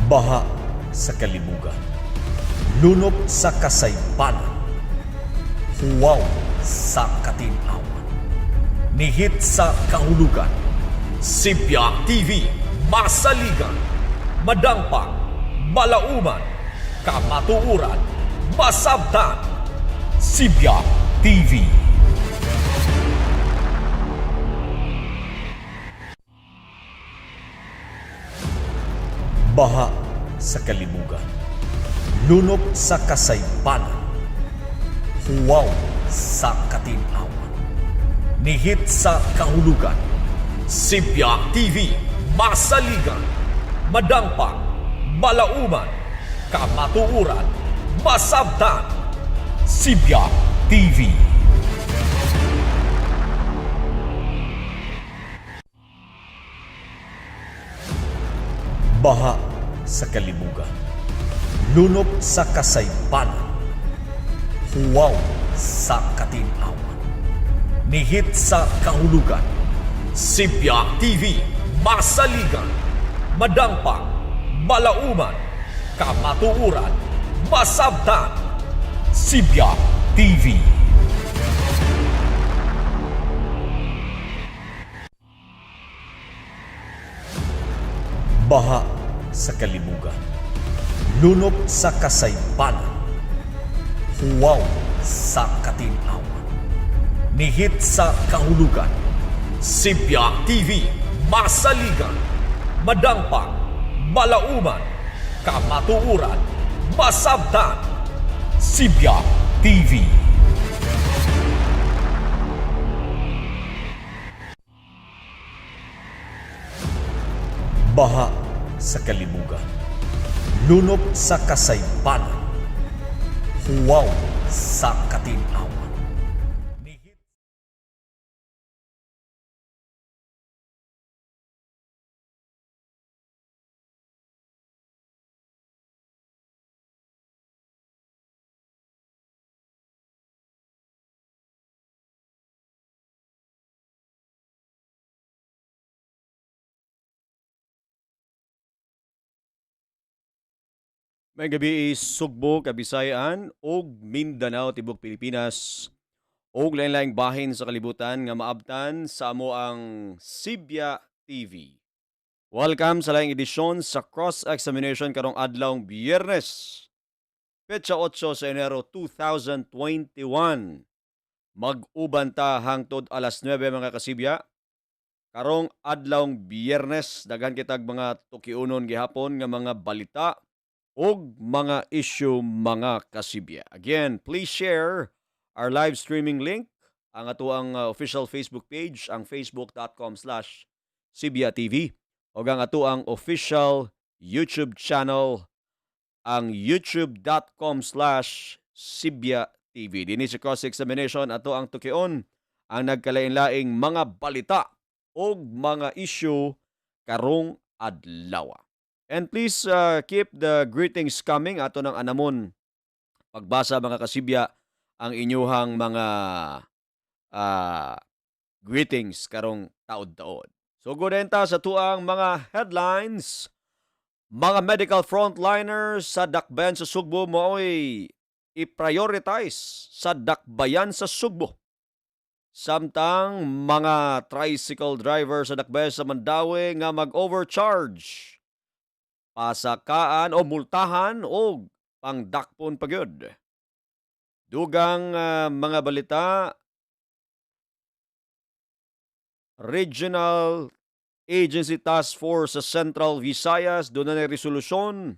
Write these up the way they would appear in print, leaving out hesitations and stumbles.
Baha sa kalibugan. Lunop sa kasaypanan. Huwaw sa katinawan. Nihit sa kahulugan. Sibya TV, masaligan, madangpang, malauman, kamatuuran, masabtan. Sibya TV. Baha sa kalibugan. Lunop sa kasaypanan. Huwaw sa katinawan. Nihit sa kahulugan. Sibya TV, masaligan, madangpang, malauman, kamatuuran, masabtan. Sibya TV. Baha sa kalibugan. Lunop sa kasaypanan. Huwaw sa katinawan. Nihit sa kahulugan. Sibya TV, masaligan, madangpang, malauman, kamatuuran, masabtan. Sibya TV. Baha sa kalibugan. Lunop sa kasaypanan. Huwaw sa katinawan. Nihit sa kahulugan. Sibya TV, masaligan, madangpang, malauman, kamatuuran, masabtan. Sibya TV. Baha sa kalibugan. Lunop sa kasaypanan. Huwaw sa katinawan. Nihit May gabi Sugbo, Kabisayan ug Mindanao, tibok Pilipinas ug lain-laing bahin sa kalibutan nga maabtan sa amo ang Sibya TV. Welcome sa laing edisyon sa Cross-Examination karong adlawng Biyernes, petsa 8 sa Enero 2021. Mag-uban ta hangtod alas 9, mga kasibya. Karong adlawng Biyernes, daghan kitag mga tukiunon gihapon nga mga balita ug mga issue, mga kasibya. Again, please share our live streaming link, ang atoang official Facebook page, ang facebook.com/SibyaTV, ug ang atoang official YouTube channel, ang youtube.com/SibyaTV. Dinhi sa Cross-Examination, ato ang tukion ang nagkalain-laing mga balita ug mga issue karong adlaw. And please keep the greetings coming, ato ng anamon pagbasa, mga kasibya, ang inyuhang mga greetings karong taod-taod. So good ta sa tuang mga headlines. Mga medical frontliners sa Dakbayan sa Sugbo mao'y i-prioritize sa Dakbayan sa Sugbo. Samtang mga tricycle driver sa Dakbayan sa Mandaue nga mag-overcharge, pasakaan o multahan o pangdakpon pagyud. Dugang mga balita, Regional Agency Task Force sa Central Visayas doon na resolusyon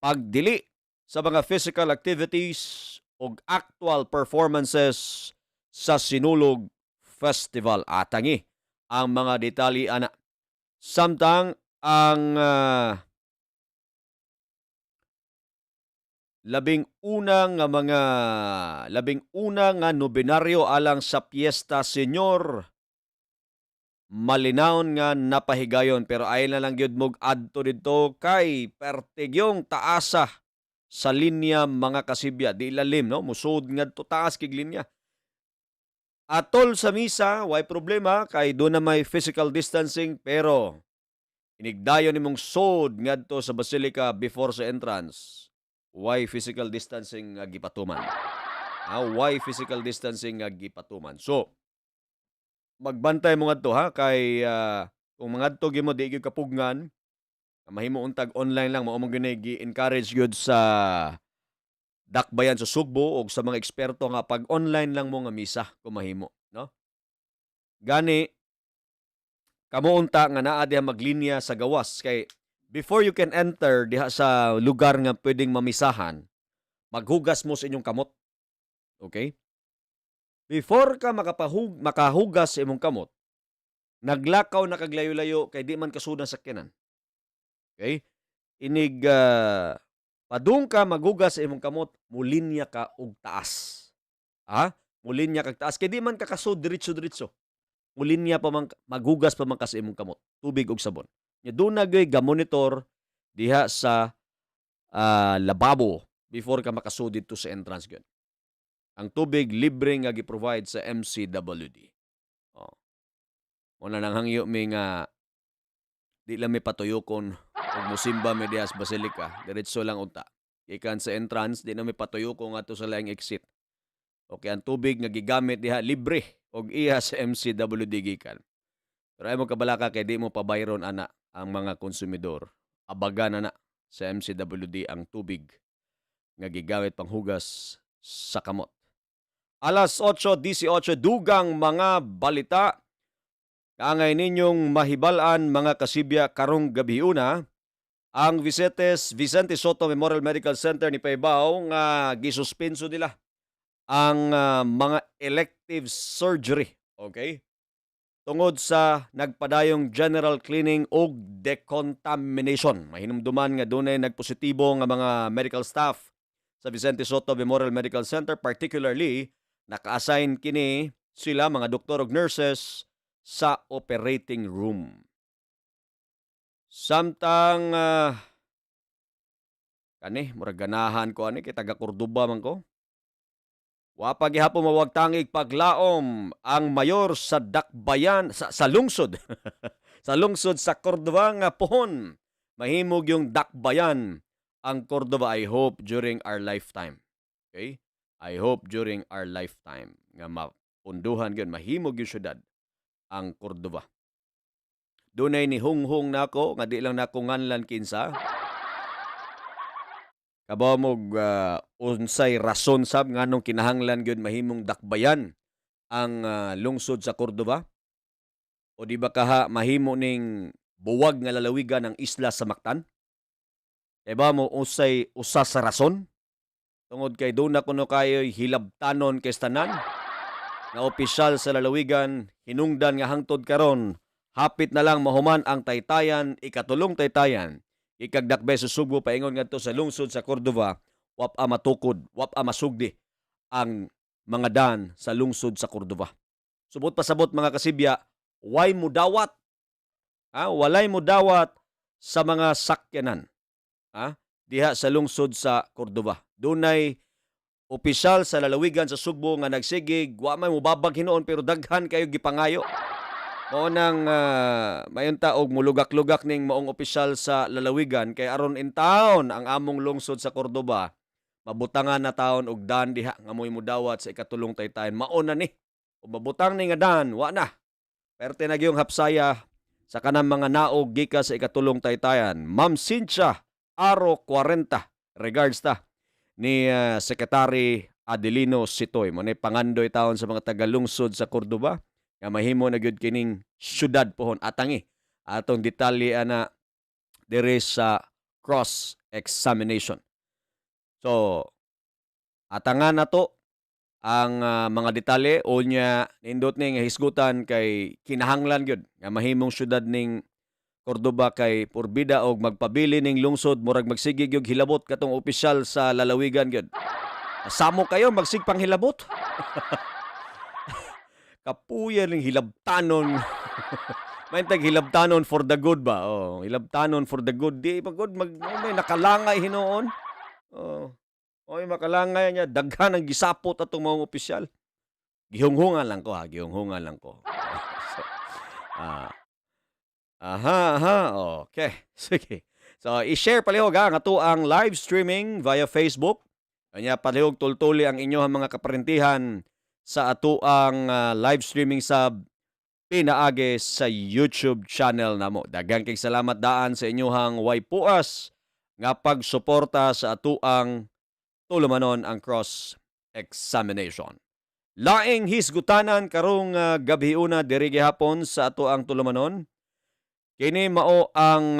pagdili sa mga physical activities o actual performances sa Sinulog Festival. Atangi ang mga detalye ana. Samtang ang 11 nga mga nobenaryo alang sa Piyesta Señor malinawon nga napahigayon, pero ay na lang gyud mog adto didto kay pertigyong taasa sa linya, mga kasibya, di lalim, no, musud ngadto taas kig linya. Atol sa misa, way problema kay do na may physical distancing, pero Inigdayon nimong sod ngadto sa basilica before sa entrance. Way physical distancing nga gipatuman. Way physical distancing nga gipatuman. So, magbantay mo ngadto ha, kay kung mangadto gyud mo, di gyud kapugngan, mahimo untag online lang. Mao man gyud gi-encourage gyud sa Dakbayan sa Sugbo og sa mga eksperto nga pag online lang mo nga misa kung mahimo, no? Gani kamo unta nga naa diha, maglinya sa gawas, kay before you can enter diha sa lugar nga pwedeng mamisahan, maghugas mo sa inyong kamot. Okay? Before ka makahugas sa imong kamot, naglakaw na kaglayo-layo kay di man kasud ang sakyanan. Okay? Inig padung ka maghugas sa imong kamot, mulinya ka og taas. Ha? Mulinya kag taas kay di man ka kasud diretso-diretso. Mulinya pa man, maghugas pa man ka sa imong kamot, tubig ug sabon. Nya duna gyoy ga-monitor diha sa lababo before ka makasud didto sa entrance gyud. Ang tubig libre nga gi-provide sa MCWD. Oh. Mao na nang hangyo mi nga di lang mi patuyokon ug musimba mi diha sa Basilica, diretso lang unta. Gikan sa entrance, di na mi patuyoko ngadto sa laing exit. Okay, ang tubig nga gigamit diha libre og iya sa MCWD gikan. Pero ay mo kabalaka kay di mo pabayron ana ang mga konsumidor. Abaga na na sa MCWD ang tubig nga gigamit panghugas sa kamot. Alas 8:18, dugang mga balita. Kaangay ninyong mahibal-an, mga kasibya, karong gabiuna, ang Vicente Sotto Memorial Medical Center nipaibaw nga gisuspenso nila ang mga elective surgery. Okay? Tungod sa nagpadayong general cleaning ug decontamination. Mahinumduman nga dunay nagpositibo nga mga medical staff sa Vicente Sotto Memorial Medical Center, particularly naka-assign kini sila mga doktor ug nurses sa operating room. Samtang kani murag ganahan ko ani kay taga Cordoba man ko. Wa pa gihapon mawagtangig paglaom ang mayor sa Dakbayan sa lungsod sa Cordova nga pohon mahimog yung Dakbayan ang Cordova. I hope during our lifetime. Okay? I hope during our lifetime nga mapunduhan gyud, mahimog yung syudad ang Cordova. Dunay ni hunghong nako nga di lang nako nganlan kinsa. Kabaw mo unsay rason sab nganong kinahanglan gyud mahimong dakbayan ang lungsod sa Cordova? O di ba kaha mahimo ning buwag nga lalawigan ang isla sa Mactan? Kay ba mo unsay usa sa rason? Tungod kay duna kuno kayo'y hilabtanon kay tanan nga opisyal sa lalawigan, hinungdan nga hangtod karon hapit na lang mahuman ang taytayan, ikatulong taytayan ikagdakbay sa Sugbo paingon ngadto sa lungsod sa Cordova, wap-a matukod, wap-a masugdi ang mga dan sa lungsod sa Cordova. Subot pasabot, mga kasibya, way mudawat. Ha? Walay mudawat sa mga sakyanan. Ha? Diha sa lungsod sa Cordova. Dunay opisyal sa lalawigan sa Sugbo nga nagsigig, wa may mubabag hinuon, pero daghan kayo gipangayo. Mao nang mayon ta og mulugak-lugak ning maong opisyal sa lalawigan kay aron in town ang among lungsod sa Cordova mabutangan na taon og dan diha nga mo'y mudawat sa ikatulong taytayan. Mao na ni. Ug mabutang ni nga dan, wa na. Perte na gyung hapsaya sa kanang mga naog gikan sa ikatulong taytayan. Ma'am Cynthia Aro 40. Regards ta ni Secretary Adelino Sitoy. Mo ni pangandoy taon sa mga tagalungsod sa Cordova nga mahimo na gyud kining syudad pohon. Atangi atong detalye ana diri sa cross examination. So atangan nato ang mga detalye unya. Nindot ni nga hisgutan kay kinahanglan gyud nga mahimong syudad ning Cordoba kay porbida og magpabili ning lungsod, murag magsige gyud hilabot katong opisyal sa lalawigan gyud. Samo kayo magsigpang hilabot. Kapuya ning hilabtanon. May tag hilabtanon for the good ba? Oh, hilabtanon for the good. Di pa good mag oh, may nakalangay hinuon. Oh. Oy, makalangay niya, daghan ang gisapot atong mga opisyal. Gihunghungan lang ko ha, gihunghungan lang ko. So, Aha. Okay. Sige. So, i-share palihog ha, nga to ang live streaming via Facebook. Kanya palihog tultuli ang inyong mga kaparintihan sa ato ang live streaming sa pinaagi sa YouTube channel namo. Daghang kay salamat daan sa inyong way puas nga pagsuporta sa atuang tulumanon, ang cross examination. Laing hisgutanan karong gabhiuna diri gihapon sa ato ang tulumanon. Kini mao ang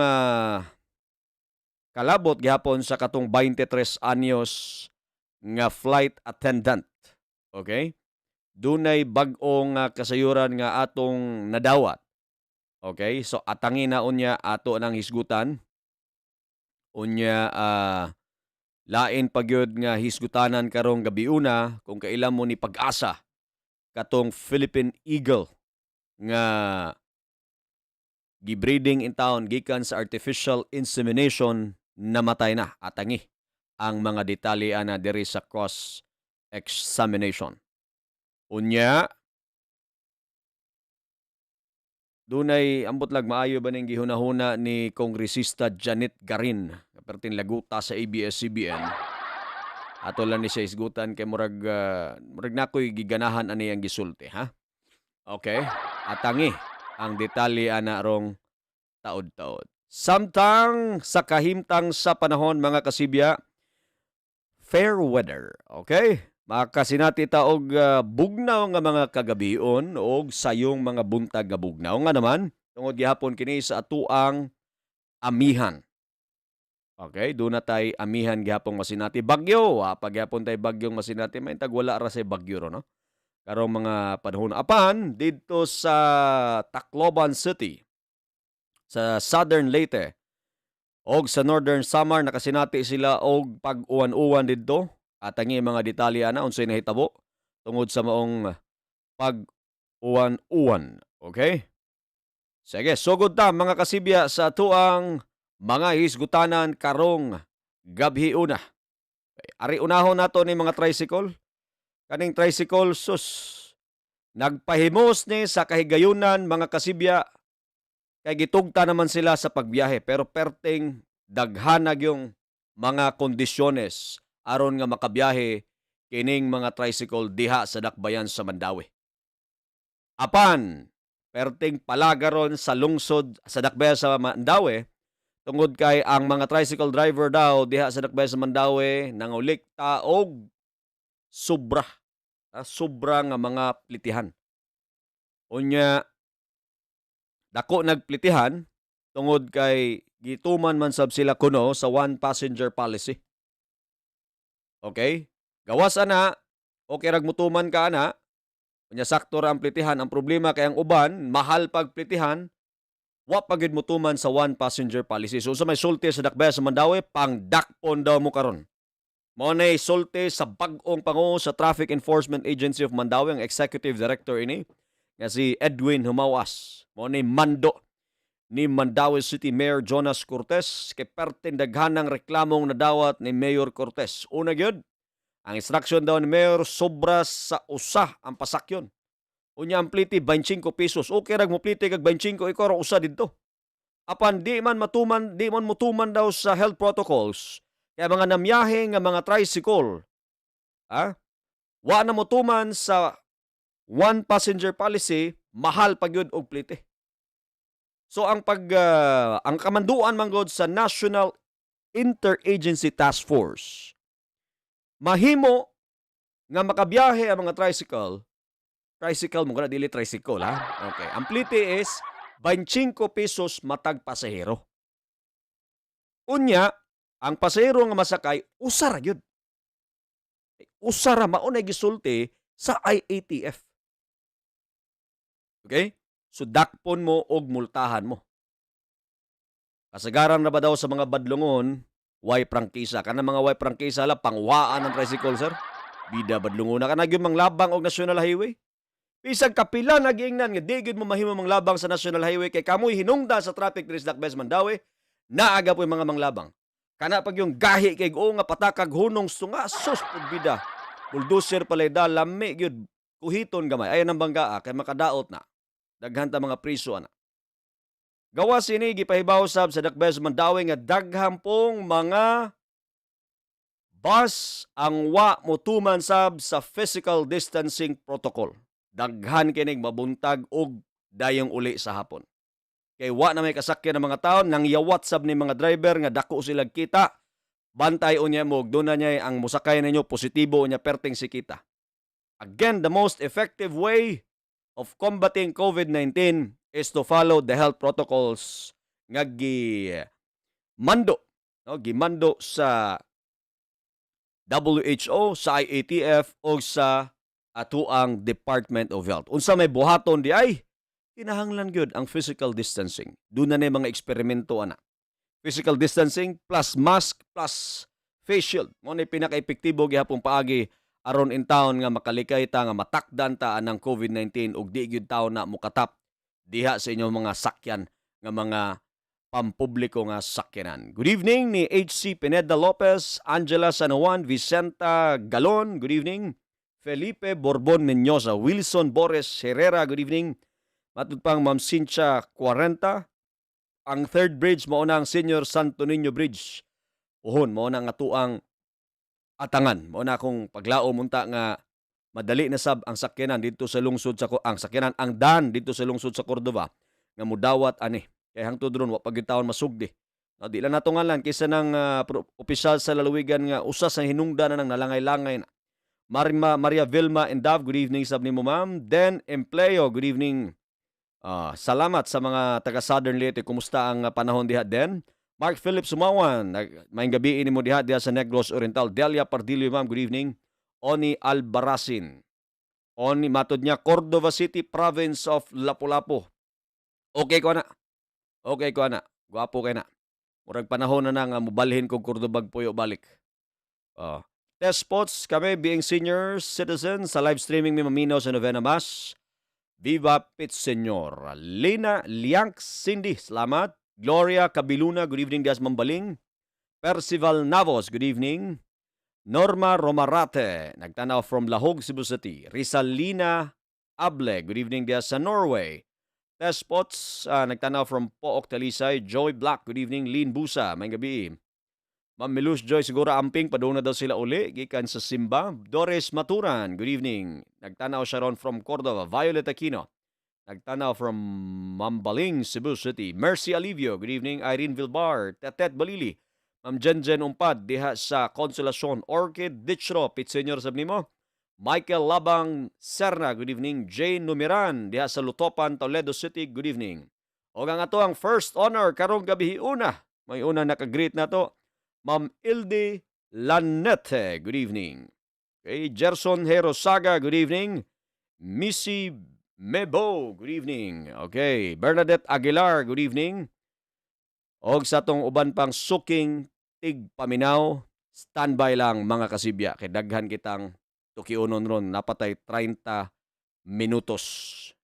kalabot gihapon sa katong 23 anyos nga flight attendant. Okay? Dunay bag-ong kasayuran nga atong nadawat. Okay? So atangi na unya ato nang hisgutan. Unya lain pa gyud nga hisgutanan karong gabiuna kung kailan mo ni pag-asa katong Philippine Eagle nga gibreeding in town gikan sa artificial insemination, namatay na. Atangi ang mga detalye ana diri sa cross examination. Unya dunay ambot lag maayo ba ning gihunahuna ni Kongresista Janet Garin, perting laguta sa ABS-CBN. Ato lang ni siya isgutan kay murag nakoy giganahan ani ang gisulti ha. Okay, atangi ang detalye ana rong taod-taod. Samtang sa kahimtang sa panahon, mga kasibya, fair weather. Okay? Makasinati ta og bugnaw nga mga kagabion og sayong mga buntag nga bugnaw nga naman tungod gihapon kini sa atuang amihan. Okay, doon na tay amihan gihapon masinati bagyo. Ah, pagyapon tay bagyong masinati, may tag wala ra say bagyo ro, no? Karong mga panahon. Apan didto sa Tacloban City, sa Southern Leyte og sa Northern Samar, nakasinati sila og pag-uwan-uwan didto. At ang mga detalye ana, unsay nahitabo tungod sa maong pag-uwan-uwan. Okay? Sige, sugod ta, mga kasibya, sa tuang mga hisgutanan karong gabhi una. Ari unahon nato ni mga tricycle. Kaning tricycle, sus, nagpahimos ni sa kahigayunan, mga kasibya, kay gitugta naman sila sa pagbiyahe pero perting daghanag yung mga kondisyones aron nga makabiyahe kining mga tricycle diha sa dakbayan sa Mandaue. Apan perting palagaron sa lungsod sa dakbayan sa Mandaue tungod kay ang mga tricycle driver daw diha sa dakbayan sa Mandaue nangulikta og sobra, sobra nga mga plitihan. Unya dako nagplitihan tungod kay gituman man sab sila kuno sa one passenger policy. Okay? Gawas ana, okay rag mutuman ka ana. Unya sakto ra ang plitihan. Ang problema kay ang uban, mahal pagplitihan, wa pa gyud mutuman sa one passenger policy. So sa may sulti sa dakbayan sa Mandaue, pangdakpon daw mo karon. Mao nay sulti sa bag-ong pangulo sa Traffic Enforcement Agency of Mandaue, ang executive director ini nga si Edwin Humawas. Mao nay mando ni Mandaue City Mayor Jonas Cortes kay perting daghanang reklamong nadawat ni Mayor Cortes. Una gyud, ang instruction daw ni Mayor, sobra sa usa ang pasakyon. Unya ang pliti 25 pesos. Okay rag mo pliti kag 25, ikaw ra usa didto. Apan di man matuman, di man mutuman daw sa health protocols. Kaya mga namyahe nga mga tricycle, wa na motuman sa one passenger policy, mahal pa gyud og plite. So ang kamanduan manggod sa National Interagency Task Force, mahimo nga makabiyahe ang mga tricycle, tricycle mo kana, dili tricycle ha. Okay. Ang plite is 25 pesos matag pasahero. Unya, ang pasahero nga masakay usa ra gyud. Usa ra, mao na gisulti sa IATF. Okay? So dakpon mo og multahan mo. Kasagaran na ba daw sa mga badlungon, way prangkisa. Kana mga way prangkisa la pangwaan ng tricycle, sir. Bida badlungon na kana gyud manglabang og national highway. Bisag kapila nagiingnan nga di gyud mo mahimo manglabang sa national highway kay kamoy hinungda sa traffic diri sa Dakbayan Mandaue, naaga po yung mga manglabang. Kana pag yung gahi kay o nga patakag hunong sunga, sus pud bida. Bulldozer palay da, lami gyud kuhiton gamay. Ayan ang banggaa kay makadaot na. Daghan ta mga priso ana. Gawas ini, gipahibaw sab sa Dakbayan sa Mandaue nga daghan pong mga bus ang wa motuman sab sa physical distancing protocol. Daghan kinig mabuntag og dayong uli sa hapon. Kay wa na may kasakyan ng mga tao, nang yawat sab ni mga driver nga dako sila kita. Bantay unya mo, doon na niya ang musakay ninyo positibo unya perting si kita. Again, the most effective way of combating COVID-19 is to follow the health protocols nga gi mando, no, gimando sa WHO, sa IATF o sa atuang Department of Health. Unsa may buhaton di ay kinahanglan gyud ang physical distancing. Doon na na mga eksperimento ana. Physical distancing plus mask plus face shield. Mao ni pinaka-epektibo gihapon paagi aron in town nga makalikay ta, nga matakdan ta anang COVID-19 ug di gyud tawo na mokatap diha sa inyong mga sakyan nga mga pampubliko nga sakyanan. Good evening ni HC Pineda Lopez, Angela San Juan, Vicenta Galon, good evening. Felipe Borbon Mendoza, Wilson Boris Herrera, good evening. Matud pang Ma'am Cynthia 40, ang third bridge mao na ang Senior Santo Niño Bridge. Uhon, mao na nga tuang atangan. Mao na akong paglaom unta nga madali na sab ang sakyanan dito sa lungsod sa ang sakyanan, ang dan dito sa lungsod sa Cordova nga mudawat ani. Kay hangtod ron wa pa gyud taon masugdi. No, di lang nato ngalan kaysa ng opisyal sa lalawigan nga usa sa hinungdan na nang nalangay-langay na. Marima Maria Vilma Endav, good evening sab nimo, ma'am. Den Empleo, good evening. Salamat sa mga taga Southern Leyte. Kumusta ang panahon diha, Den? Mark Philip Sumawan, maayong gabi nimo diha diha sa Negros Oriental. Delia Pardillo, ma'am, good evening. Oni Albarasin. Oni, matod niya, Cordova City, Province of Lapu-Lapu. Okay ko na. Okay ko na. Gwapo kay na. Murag panahon na na nga mobalhin kog Cordobag puyo balik. Oh. Test spots kami being senior citizens sa live streaming mi maminaw sa Novena Mass. Viva Pit Senyor. Lina Liank Cindy, salamat. Gloria Cabiluna, good evening dias Mambaling. Percival Navos, good evening. Norma Romarate, nagtanaw from Lahog, Cebu City. Rizalina Able, good evening dias sa Norway. Test spots, nagtanaw from Pook, Talisay. Joy Black, good evening. Lynn Busa, maayong gabi. Ma'am Milus Joy, siguro amping, padung na daw sila uli, gikan sa Simba. Doris Maturan, good evening. Nagtanaw siya ron from Cordova. Violet Aquino, nagtanaw from Mambaling, Cebu City. Mercy Alivio, good evening. Irene Vilbar, Tetet Balili. Ma'am Jenjen Umpad, diha sa Consolacion. Orchid Dichro, Pit Senior sab nimo. Michael Labang Serna, good evening. Jane Numiran, diha sa Lutopan, Toledo City, good evening. O ang ato ang first honor karong gabi una. May una naka-greet na to. Ma'am Ilde Lanete, good evening. Okay, Gerson Herosaga, good evening. Missy Mebo, good evening. Okay, Bernadette Aguilar, good evening. Og sa atong uban pang suking tigpaminaw, standby lang mga kasibya kay daghan kitang tukiunon ron, napatay 30 minutos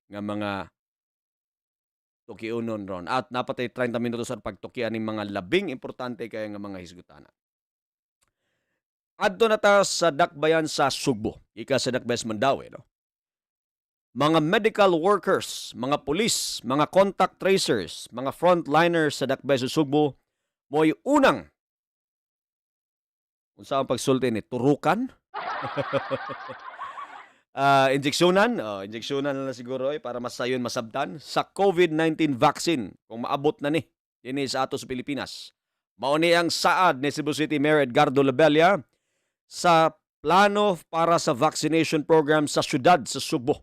nga mga tukiunon ron at napatay 30 minutos sa pagtukian ning mga labing importante kay nga mga hisgutana. Adto na ta sa dakbayan sa Sugbo, ika sa dakbayan sa Mandaue, no? Mga medical workers, mga pulis, mga contact tracers, mga frontliners sa dakbayan sa Sugbo mo'y unang, unsa ang pagsulti ni, turukan? Injeksyonan, oh, injeksyonan na lang siguro eh, para masayon masabtan sa COVID-19 vaccine kung maabot na ni dinhi sa ato sa Pilipinas. Mao ni ang saad ni Cebu City Mayor Edgardo Labella sa plano para sa vaccination program sa syudad sa Sugbo.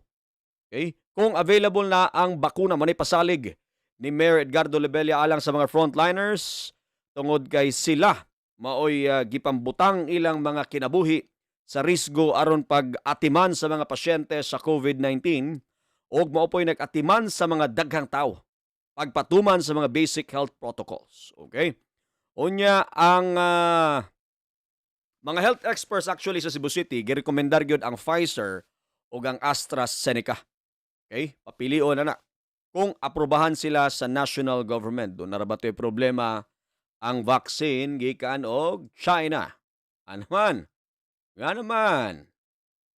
Okay? Kung available na ang bakuna, mao ni pasalig ni Mayor Edgardo Labella alang sa mga frontliners tungod kay sila maoy gipambutang ilang mga kinabuhi sa risgo aron pag-atiman sa mga pasyente sa COVID-19 ug mao po'y nag-atiman sa mga daghang tao pagpatuman sa mga basic health protocols. Okay? Unya ang mga health experts actually sa Cebu City girekomendar gyud ang Pfizer ug ang AstraZeneca. Okay? Papilion na na kung aprobahan sila sa national government. Doon na ra ba to'y problema ang vaccine gikan og China. Ano man? Nga naman.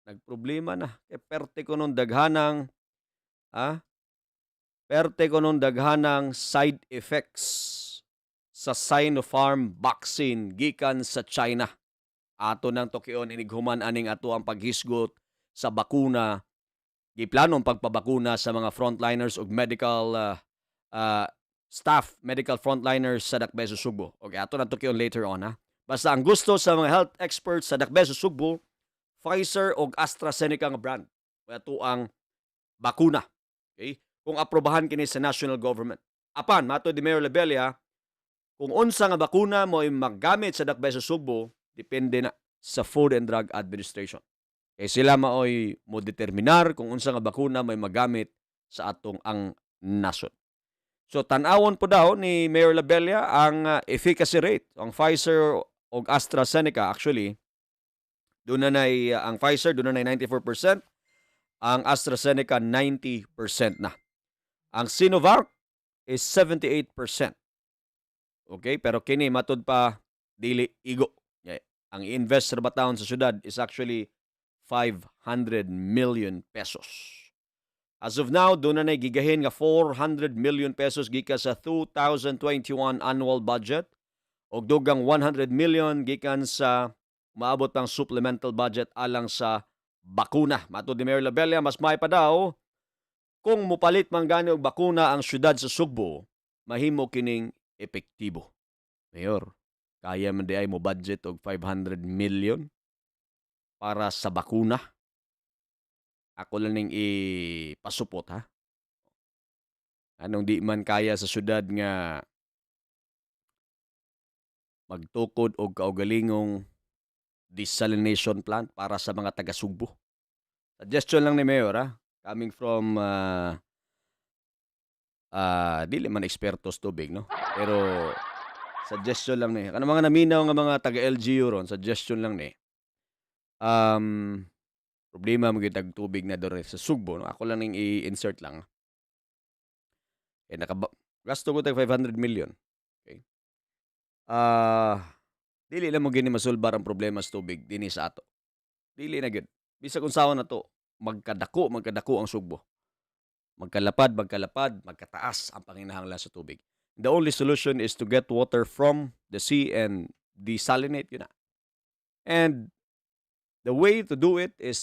Nagproblema na. Kay perte ko nung daghanang Perte kunon daghanang side effects sa Sinopharm vaccine gikan sa China. Ato nang tukion inighuman aning ato ang paghisgot sa bakuna, giplanong pagpabakuna sa mga frontliners ug medical staff, medical frontliners sa Dakbayan sa Sugbo. Okay, ato nang tukion later on, ha. Basta ang gusto sa mga health experts sa Dakbayan sa Sugbo, Pfizer o AstraZeneca nga brand. Ato ang bakuna. Okay? Kung aprobahan kini sa national government. Apan, matod ni Mayor Labella, kung unsa nga bakuna mo ay maggamit sa Dakbayan sa Sugbo, depende na sa Food and Drug Administration. Kay sila maoy mo determinar kung unsa nga bakuna may magamit sa atong ang nasod. So tan-awon po daw ni Mayor Labella ang efficacy rate. Ang Pfizer o AstraZeneca, actually doon na nay, ang Pfizer doon na 94%, ang AstraZeneca 90% na. Ang Sinovac is 78%. Okay, pero kini matud pa dili igo. Yeah. Ang i-invest sa bataon sa syudad is actually 500 million pesos. As of now, doon na gigahin nga 400 million pesos gikan sa 2021 annual budget og dugang 100 million gikan sa maabot pang supplemental budget alang sa bakuna. Matod ni Mayor Labella, mas may pa daw kung mupalit man gani og bakuna ang syudad sa Sugbo, mahimo kining epektibo. Mayor, kaya man di ay mo budget og 500 million para sa bakuna? Ako lang ning ipasupot, ha. Anong di man kaya sa syudad nga magtukod og kaugalingong desalination plant para sa mga taga Sugbo? Suggestion lang ni Mayor, ha. Coming from dili man eksperto sa tubig, no? Pero suggestion lang ni. Kanang mga naminaw nga mga taga LGU ron, suggestion lang ni. Problema mo gyud tubig na diri sa Sugbo, no? Ako lang ning i-insert lang. Eh nakaba gasto ko tag 500 million. Okay. Dili lang mo gini masulbar ang problema sa tubig dinhi sa ato. Dili na gyud. Bisag unsaon na to, magkadako, magkadako ang Sugbo. Magkalapad, magkalapad, magkataas ang panginahanglan sa tubig. The only solution is to get water from the sea and desalinate yun na. And the way to do it is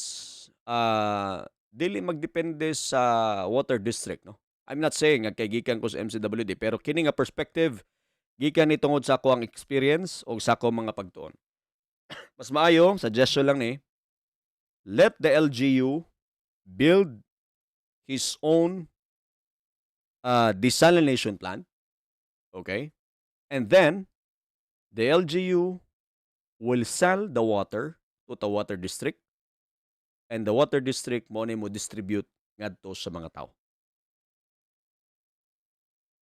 dili magdepende sa water district, no? I'm not saying nga kay gikan ko sa MCWD, pero kini nga perspective gikan ni tungod sa ako ang experience o sa ako mga pagtuon. Mas maayo, suggestion lang ni, let the LGU build his own desalination plant. Okay? And then the LGU will sell the water to the water district and the water district mo ni mo distribute ngadto sa mga tao.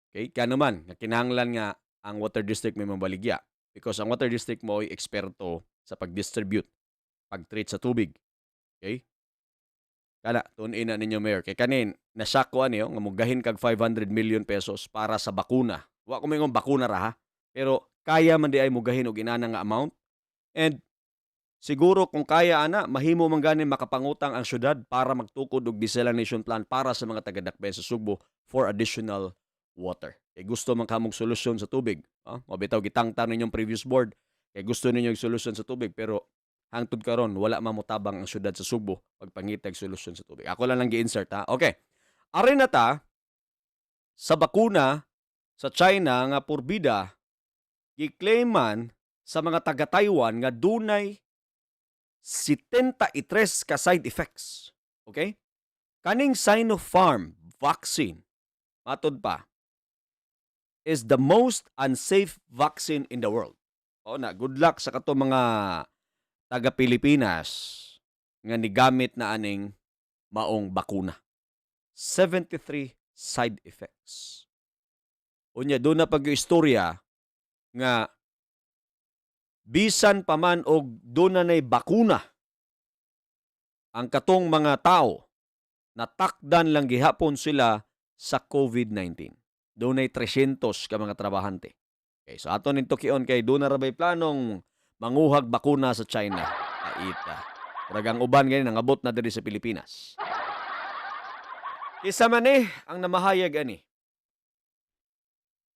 Okay? Kaya naman, nga kinahanglan nga ang water district may mabaligya because ang water district mo ay eksperto sa pag-distribute, pag-treat sa tubig. Okay? Kana, tun-in na ninyo, Mayor. Kay kanin, nashock ko ani, oh, nga mugahin kag 500 million pesos para sa bakuna. Wa ko moingon bakuna ra, ha. Pero kaya man di ay mugahin og inana nga amount. And siguro kung kaya ana, mahimo man gani makapangutang ang syudad para magtukod og desalination plant para sa mga taga-Dakbayan sa Sugbo for additional water. Kay gusto man kamong solusyon sa tubig. Ah, mabitaw gitangtang ninyong previous board. Kay gusto ninyo og solusyon sa tubig, pero hangtod karon wala man motabang ang syudad sa Sugbo pagpangitag solusyon sa tubig. Ako lang lang gi-insert, ha. Okay. Ari na ta sa bakuna sa China nga porbida gi-claim man sa mga taga Taiwan nga dunay 73 ka side effects. Okay? Kaning Sinopharm vaccine, matod pa, is the most unsafe vaccine in the world. O na, good luck sa kato mga taga Pilipinas nga nigamit na aning maong bakuna. 73 side effects. Unya doon na pag istorya nga bisan pa man og doon na nay bakuna ang katong mga tao, natakdan lang gihapon sila sa COVID-19. Doon ay 300 ka mga trabahante. Okay, so ato ning tukion kay doon na rabay planong manguhag bakuna sa China. Aita. Murag ang uban gani nangabot na diri sa Pilipinas. Kinsa man ni ang namahayag ani?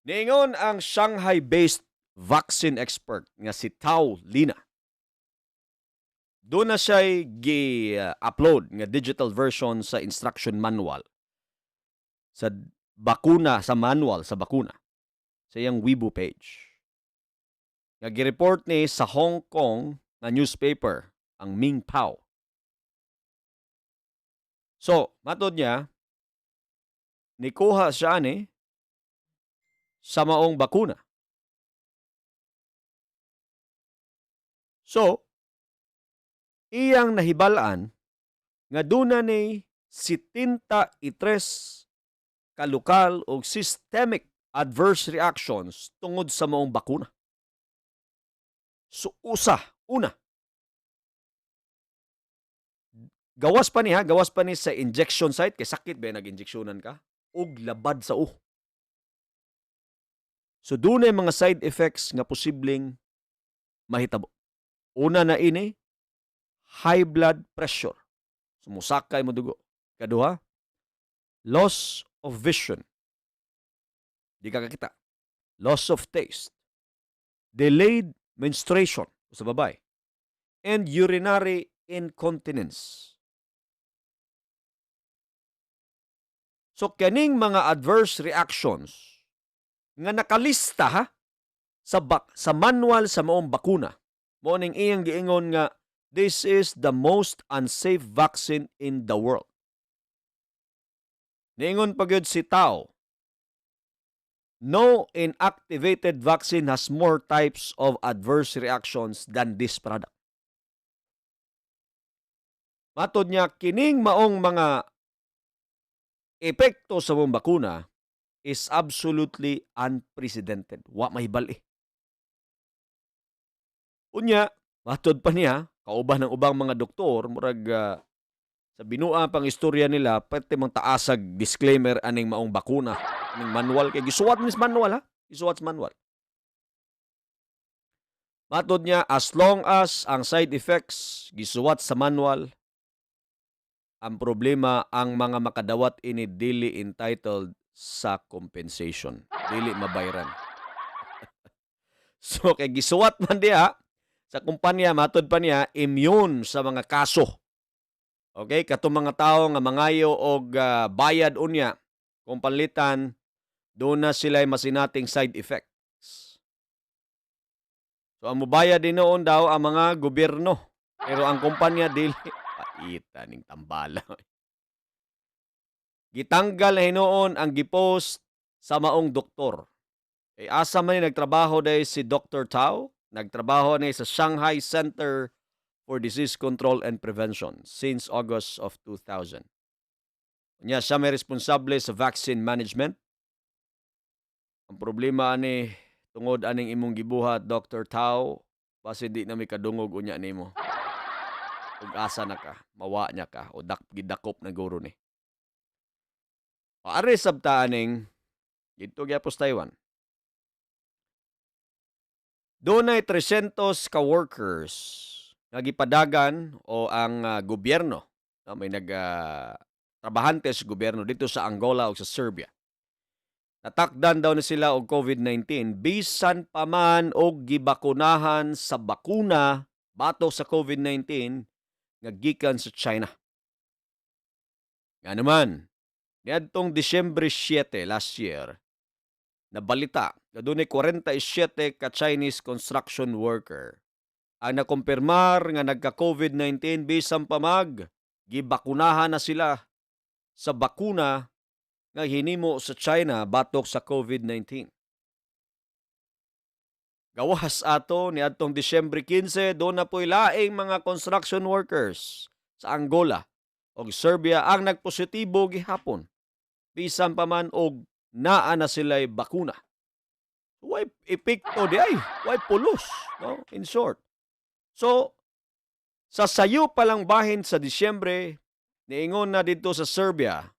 Niingon ang Shanghai-based vaccine expert nga si Tao Lina. Duna na siya gi-upload nga digital version sa instruction manual sa bakuna, sa manual sa bakuna sa iyang Weibo page. Nga gi-report ni sa Hong Kong nga newspaper, ang Ming Pao. So, matod niya, nikuha siya ni sa maong bakuna. So, iyang nahibal-an nga duna ni 73 kalokal o systemic adverse reactions tungod sa maong bakuna. So, usa, una. Gawas pa ni ha, gawas pa ni sa injection site, kay sakit ba nag-injectionan ka? Og labad sa uho. So, dunay mga side effects nga posibleng mahitabo. Una na ini, high blood pressure. Sumusakay mo dugo. Kaduha, loss of vision. Di ka kakita. Loss of taste. Delayed menstruation sa babae. And urinary incontinence. So, kaning mga adverse reactions nga nakalista ha, sa manual sa maong bakuna, mao ning iyang giingon nga this is the most unsafe vaccine in the world. Niingon pa gyud si Tao, "No inactivated vaccine has more types of adverse reactions than this product." Matod niya, kining maong mga epekto sa maong bakuna is absolutely unprecedented. Wa mahibal-i. Unya, matod pa niya, kauban ng ubang mga doktor, murag sa binua pang istorya nila, pwede mang taasag disclaimer aning maong bakuna, aning manual, kay gisuwat ni manual ha, gisuwat sa manual. Matod niya, as long as ang side effects gisuwat sa manual, ang problema ang mga makadawat ini dili entitled sa compensation, dili mabayran. So kay gisuwat man diha sa kumpanya, matod pa niya, immune sa mga kaso. Okay, katong mga tawo nga mangayo og bayad unya kung panlitan duna sila masinating side effects. So ang mobayad din noon daw ang mga gobyerno, pero ang kumpanya dili. Paita ning tambala. Gitanggal na hinuon ang gipost sa maong doktor. Eh, asa man ni nagtrabaho day si Dr. Tao? Nagtrabaho ni sa Shanghai Center for Disease Control and Prevention since August of 2000. Unya siya may responsable sa vaccine management. Ang problema ani tungod aning imong gibuhat, Dr. Tao, basi di na mi kadungog unya nimo. Ug asa na ka, mawa niya ka o gidakop na guro ni. Paari sabta aning didto gyapon sa Taiwan. Dunay 300 ka workers nga gipadagan o ang gobyerno, no, may nag trabahante sa gobyerno dito sa Angola o sa Serbia. Natakdan daw na sila og COVID-19 bisan pa man og gibakunahan sa bakuna batok sa COVID-19 nga gikan sa China. Nga naman, niadtong Disyembre 7 last year, nabalita nga dunay 47 ka Chinese construction worker ang nakumpirmar nga nagka-COVID-19 bisan pa mag gibakunahan na sila sa bakuna nga hinimo sa China batok sa COVID-19. Gawas ato niadtong Disyembre 15, duna po'y laing mga construction workers sa Angola ug Serbia ang nagpositibo gihapon bisan pa man og naa na sila'y bakuna. Way epekto di ay, way pulos, no? In short. So, sa sayo pa lang bahin sa Disyembre, niingon na didto sa Serbia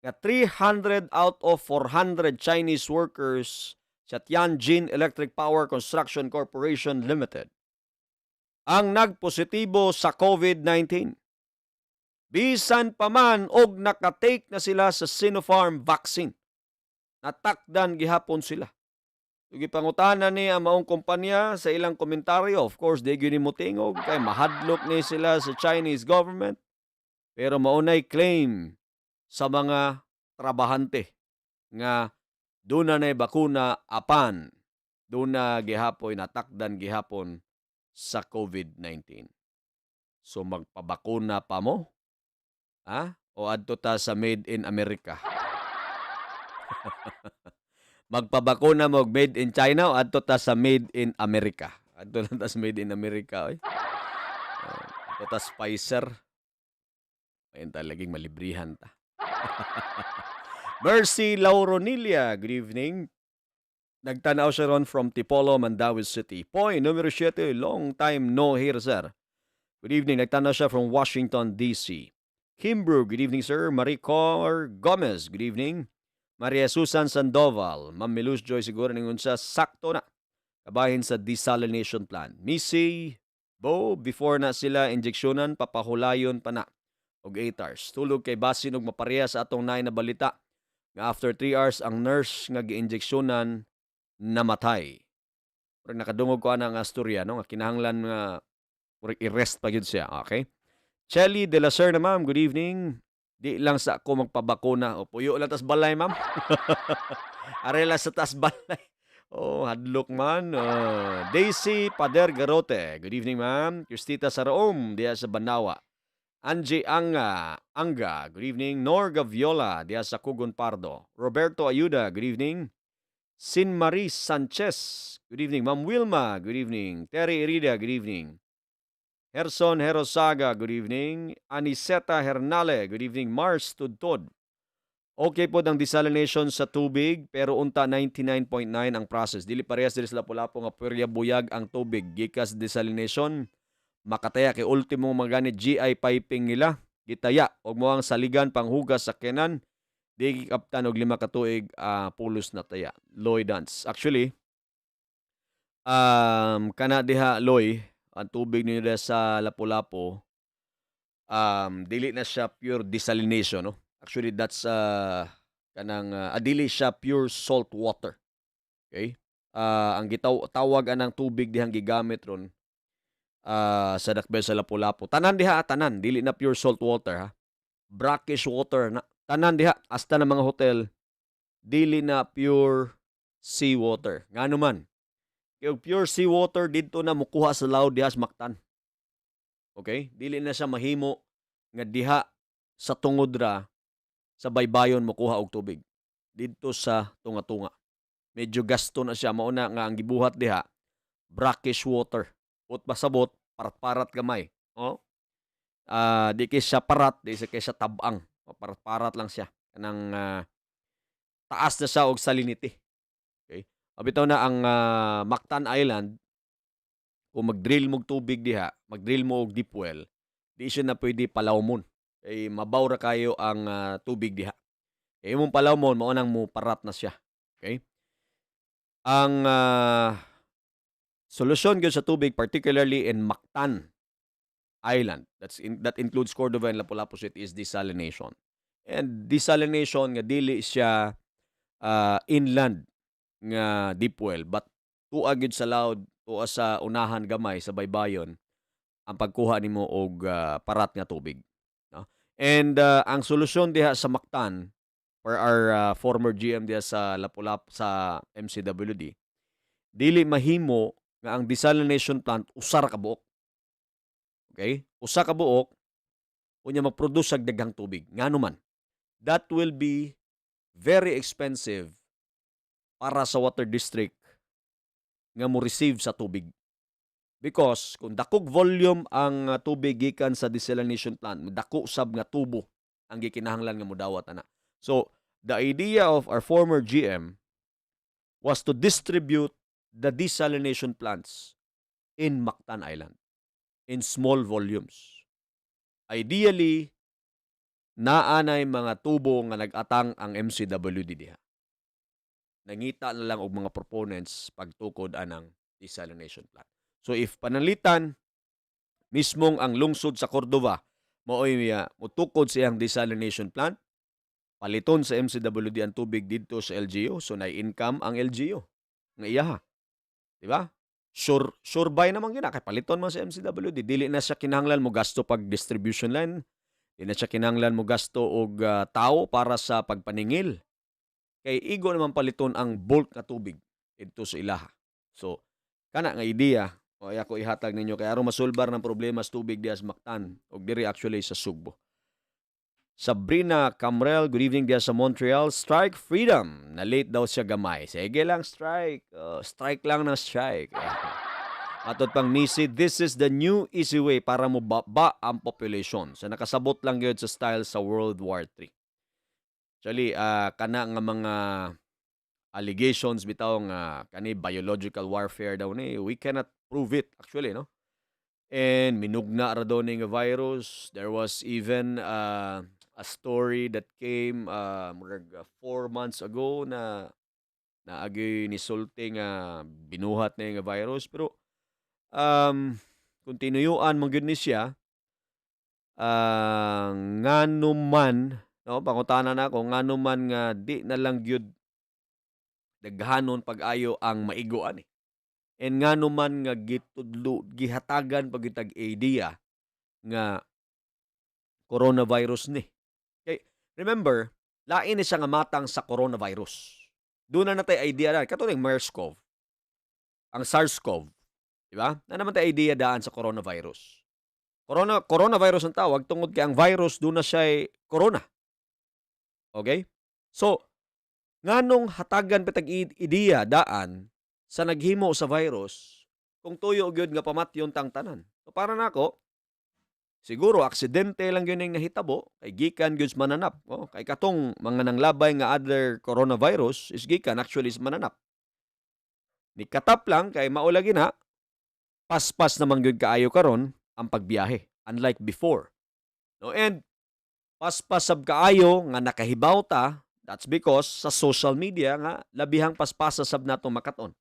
nga 300 out of 400 Chinese workers sa Tianjin Electric Power Construction Corporation Limited ang nagpositibo sa COVID-19. Bisan pa man og nakatake na sila sa Sinopharm vaccine. Natakdan gihapon sila. So, gipangutana ni ang maong kumpanya sa ilang komentaryo. Of course, di gyud ni motingog kay mahadlok ni sila sa Chinese government. Pero maunay claim sa mga trabahante nga duna na bakuna apan duna gihapoy natakdan gihapon sa COVID-19. So magpabakuna pa mo? Ha? O adto ta sa Made in America? Magpabakuna mo og Made in China o adto ta sa Made in America? Adto lang ta sa Made in America, oy. Adto ta sa Pfizer. Ayun talaging malibrihan ta. Mercy Lauronilia, good evening. Nagtanaw siya ron from Tipolo, Mandaue City. Poy, numero 7, long time no hear, sir. Good evening. Nagtanaw siya from Washington, D.C. Kimbrew, good evening, sir. Maricor Gomez, good evening. Maria Susan Sandoval, Ma'am Milus Joy siguro ningon siya, sakto na. Kabahin sa desalination plant. Missy, Bo, before na sila injeksyonan, papahulayon pa na og 8 hours. Tulog kay basin og mapareha sa atong naay na balita nga after 3 hours ang nurse nga giinjeksyonan namatay. Murag nakadungog ko ana nga storya, no, nga kinahanglan nga murag i-rest pa gyud siya. Okay? Chelly De La Serna, ma'am, good evening. Di lang sa ako magpabakuna o puyo lang tas balay, ma'am. Arela sa tas balay. Oh, hadlok man. Daisy Pader Garote. Good evening, ma'am. Cristita Saraom, diya sa Banawa. Angie Anga, Anga, good evening. Nor Gaviola, diya sa Kugon Pardo. Roberto Ayuda, good evening. Sin Marie Sanchez, good evening. Ma'am Wilma, good evening. Terry Irida, good evening. Herson Herosaga, good evening. Aniseta Hernale, good evening. Mars Tudtod. Okay po ang desalination sa tubig pero unta 99.9 ang process. Dili parehas diri sa Lapu-Lapu nga purya buyag ang tubig gikas desalination. Makataya kay ultimo magani GI piping nila gitaya og mo ang saligan panghugas sa kenan di gikaptan og 5 ka tuig, pulos na taya. Loy dance. Actually, kana diha Loy, ang tubig ninyo diha sa Lapu-Lapu, dili na siya pure desalination, no? Actually, that's kanang dili siya pure salt water. Okay? Ang gitaw tawag anang tubig dihang gigamit ron sa dakbel sa Lapu-Lapu. Tanan diha, tanan, dili na pure salt water ha. Brackish water na. Tanan diha hasta na mga hotel dili na pure sea water. Ngano man? Kay og pure sea water didto na mukuha sa laod diha sa Mactan. Okay? Dili na siya mahimo nga diha sa tungod ra sa baybayon mokuha og tubig. Didto sa tunga-tunga. Medyo gasto na siya, mao na nga ang gibuhat diha brackish water. Ut pasabot parat-parat gamay. Oh. Di kay siya parat, di siya kay siya tabang. Parat-parat lang siya. Kanang taas na siya og salinity. Okay? Bitaw na ang Mactan Island, kung mag-drill mo og tubig diha, mag-drill mo og deep well, di siya na pwede palawmon. Kay mabaw ra kayo ang tubig diha. Kay imong palawmon, mao nang mo parat na siya. Okay? Ang solusyon gyud sa tubig, particularly in Mactan Island, that includes Cordova and Lapu-Lapu City, is desalination. And desalination nga dili siya inland nga deep well, but tua gyud sa laod, tua sa unahan gamay sa baybayon ang pagkuha nimo og parat nga tubig, no? And ang solusyon diha sa Mactan for our former GM diha sa Lapu-Lapu sa MCWD, dili mahimo nga ang desalination plant usa ra ka buok. Okay? Usa ka buok unya mag-produce og daghang tubig. Ngano man? That will be very expensive para sa water district nga mo receive sa tubig. Because kung dakog volume ang tubig gikan sa desalination plant, dako sab nga tubo ang gikinahanglan nga modawat ana. So, the idea of our former GM was to distribute the desalination plants in Mactan Island in small volumes. Ideally, naa nay mga tubo nga nag-atang ang MCWD diha. Nangita na lang og mga proponents pagtukod anang desalination plant. So if pananglitan, mismong ang lungsod sa Cordova Maoy mutukod sa iyang desalination plant, paliton sa MCWD ang tubig didto sa LGU, so nay income ang LGU nga iyaha. Di ba? Sure, sure buy naman gina kay paliton man sa MCWD, dili na siya kinahanglan mo gasto pag distribution line, di na siya kinahanglan mo gasto og tao para sa pagpaningil. Kay igo naman paliton ang bulk nga tubig didto sa ilaha. So kana nga idea o ay ako ihatag ninyo kay aron masulbar ng problema sa tubig diha sa Mactan ug diri actually sa Sugbo. Sabrina Camrel, good evening diha sa Montreal. Strike freedom. Na late daw siya gamay. Sige lang, strike. Strike lang ng strike. Matod pang Missy, this is the new easy way para mo baba ang population. Sa nakasabot lang gyud sa style sa World War III. Actually, kana nga mga allegations bitaw nga kani biological warfare daw ni, we cannot prove it actually, no? And minugna ra daw ni nga virus. There was even a story that came murag 4 months ago na naagay ni sulti nga binuhat na nga virus, pero kung tinuyuan man gyud ni siya, ngano man, no, pangutana nako, ngano man nga di na lang gyud daghanon pag-ayo ang maigo ani and ngano man nga gitudlo, gihatagan pag tag idea nga coronavirus ni? Kay remember, lain ni siya nga matang sa coronavirus. Doon na natay idea na katong MERS-CoV, ang SARS-CoV, di ba? Na naman tay idea daan sa coronavirus. Coronavirus ang tawag tungod kay ang virus doon na siya corona. Okay? So, nganong hatagan pa tag ideya daan sa naghimo sa virus kung tuyo gyud nga pamatyon tang tanan? So, para nako, siguro aksidente lang gyud ning nahitabo kay gikan gyud sa mananap. Oh, kay katong mga nanglabay nga other coronavirus is gikan actually sa mananap. Ni katap lang kay mao lagi na paspas naman gyud kaayo karon ang pagbiyahe unlike before. No, and paspas sab kaayo nga nakahibaw ta, that's because sa social media nga labihang paspasa sab nato makat-on.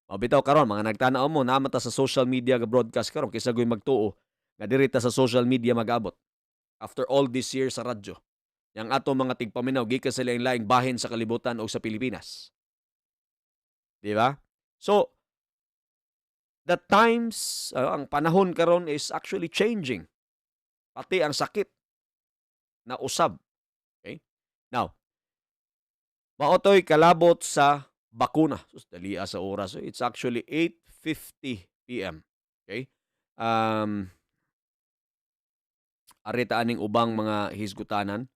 O bitaw karon mga nagtanaw mo, naa man ta sa social media ga broadcast karon, kaysa goy magtuo nga diri ta sa social media mag-abot. After all these years sa radyo. Yang ato mga tigpaminaw gikan sa laing-laing bahin sa kalibutan o sa Pilipinas. Di ba? So the times, ang panahon karon is actually changing. Pati ang sakit na usab. Okay? Now, mao to'y kalabot sa bakuna. Sus, dalia sa oras. It's actually 8:50 p.m. Okay? Arita aning ubang mga hisgutanan.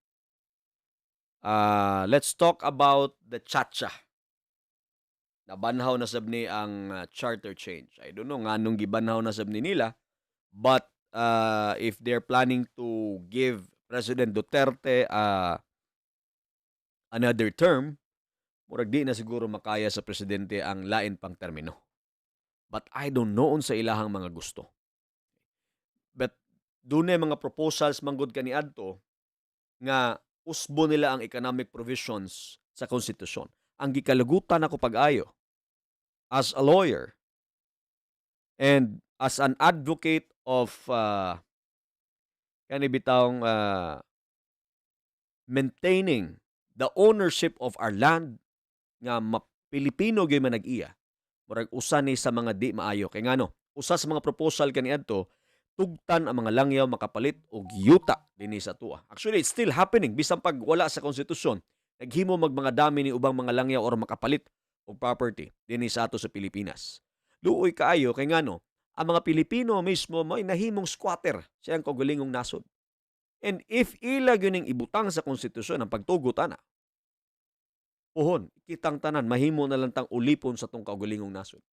Let's talk about the Chacha. Nabanhaw na sab ni ang charter change. I don't know nganong gibanhaw na sab ni nila, but if they're planning to give President Duterte another term, murag di na siguro makaya sa presidente ang lain pang termino. But I don't know unsa ilahang mga gusto. But dunay mga proposals manggod kaniadto nga usbo nila ang economic provisions sa konstitusyon. Ang gikalugutan ako pag-ayo as a lawyer and as an advocate of kani bitawng maintaining the ownership of our land nga Pilipino gyud man nag-iya. Murag usa ni sa mga di maayo kay ngano usa sa mga proposal kaniadto, tugtan ang mga langyaw makapalit og yuta dinhi sa atoa. Actually, it's still happening bisan pag wala sa konstitusyon. Naghimo mag mga dami ni ubang mga langyaw or makapalit og property dinhi sa ato sa Pilipinas. Luoy kaayo kay ngano ang mga Pilipino mismo may nahimong squatter sa iyang kaugalingong nasod. And if ila gyud ning ibutang sa konstitusyon ang pagtugot ana, puhon, kitang tanan mahimo na lang tang ulipon sa tong kaugalingong nasod.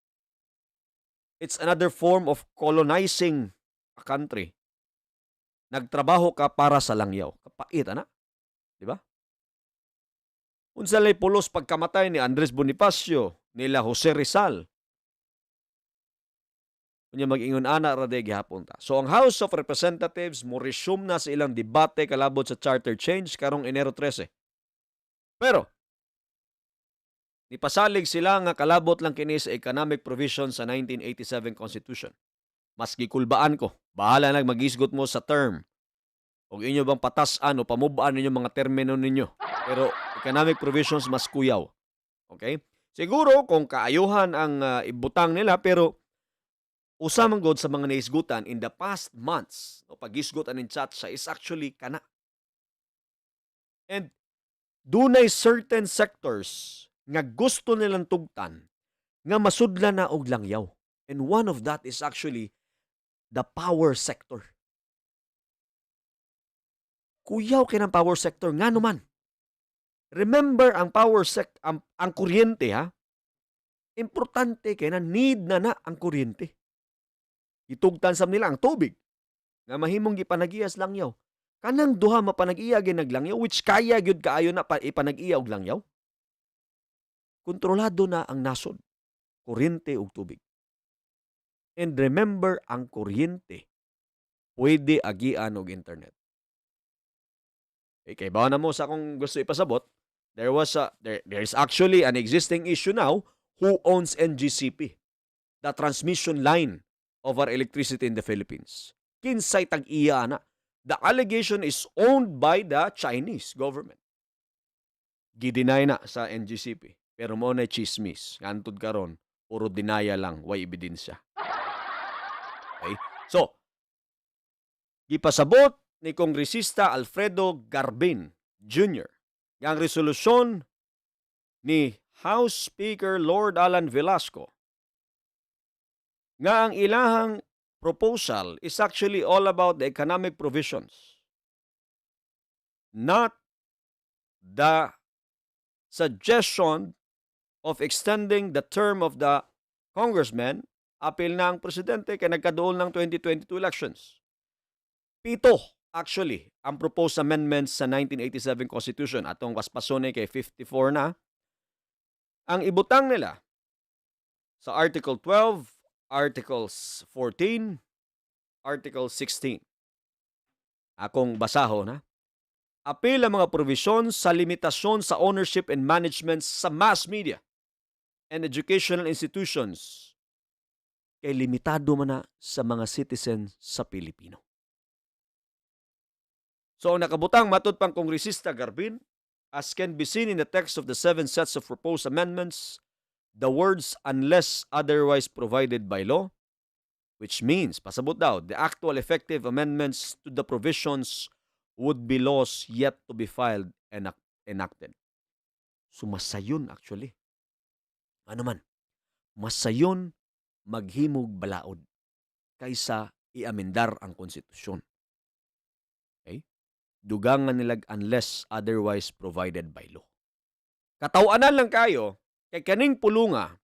It's another form of colonizing a country. Nagtrabaho ka para sa langyaw. Kapait ana. Di ba? Unsa lay pulos pagkamatay ni Andres Bonifacio, nila Jose Rizal? Unya mag-ingon ana ra day gihapon ta. So ang House of Representatives mo resume na sa ilang debate kalabot sa charter change karong Enero 13. Pero nipasalig sila nga kalabot lang kini sa economic provision sa 1987 Constitution. Mas gikulbaan ko. Bahala na magisgot mo sa term. Og inyo bang patas-an o pamubaan ninyo mga termino ninyo. Pero economic provisions, mas kuyaw. Okay? Siguro kung kaayuhan ang ibutang nila, pero usa man gud sa mga naisgutan in the past months no pagisgot aning Chacha is actually kana. And dunay certain sectors nga gusto nilang tugtan nga masudlan na og langyaw. And one of that is actually the power sector. Kuyaw kay ng power sector, ngano man. Remember, ang power sec ang kuryente ha. Importante kay na, need na na ang kuryente. Gitugtan sa nila ang tubig nga mahimong gipanagiyas langyaw. Kanang duha mapanag-iya gyud naglangyaw, which kaya gyud kaayo na pa ipanag-iya og langyaw. Kontrolado na ang nasod. Kuryente ug tubig. And remember, ang kuryente pwede agian og internet. Eh, kay na mo sa akong gusto ipasabot, there was a there, there is actually an existing issue now, who owns NGCP, the transmission line of our electricity in the Philippines. Kinsay tag-iya na? The allegation is owned by the Chinese government. Gideny na sa NGCP. Pero mo na chismis. Ngantod karon, puro denial lang, way ebidensya. Okay? So, gipasabot ni Kongresista Alfredo Garbin Jr. nga ang resolusyon ni House Speaker Lord Alan Velasco nga ang ilahang proposal is actually all about the economic provisions, not the suggestion of extending the term of the congressman, apil na ang presidente kay nagkaduol ng 2022 elections. Pito, actually, ang proposed amendments sa 1987 Constitution. Atong paspason kay 54 na. Ang ibutang nila sa Article 12, Articles 14, Article 16. Akong basahon na. Apil ang mga provision sa limitasyon sa ownership and management sa mass media and educational institutions kay limitado man na sa mga citizen sa Pilipino. So ang nakabutang, matud pang Kongresista Garbin, as can be seen in the text of the seven sets of proposed amendments, the words "unless otherwise provided by law," which means, pasabot daw, the actual effective amendments to the provisions would be laws yet to be filed and enacted. So masayon actually. Ano man, masayon maghimog balaod kaysa iamendar ang konstitusyon. Okay? Dugangan nilag "unless otherwise provided by law." Katawanan lang kayo kay kaning pulunga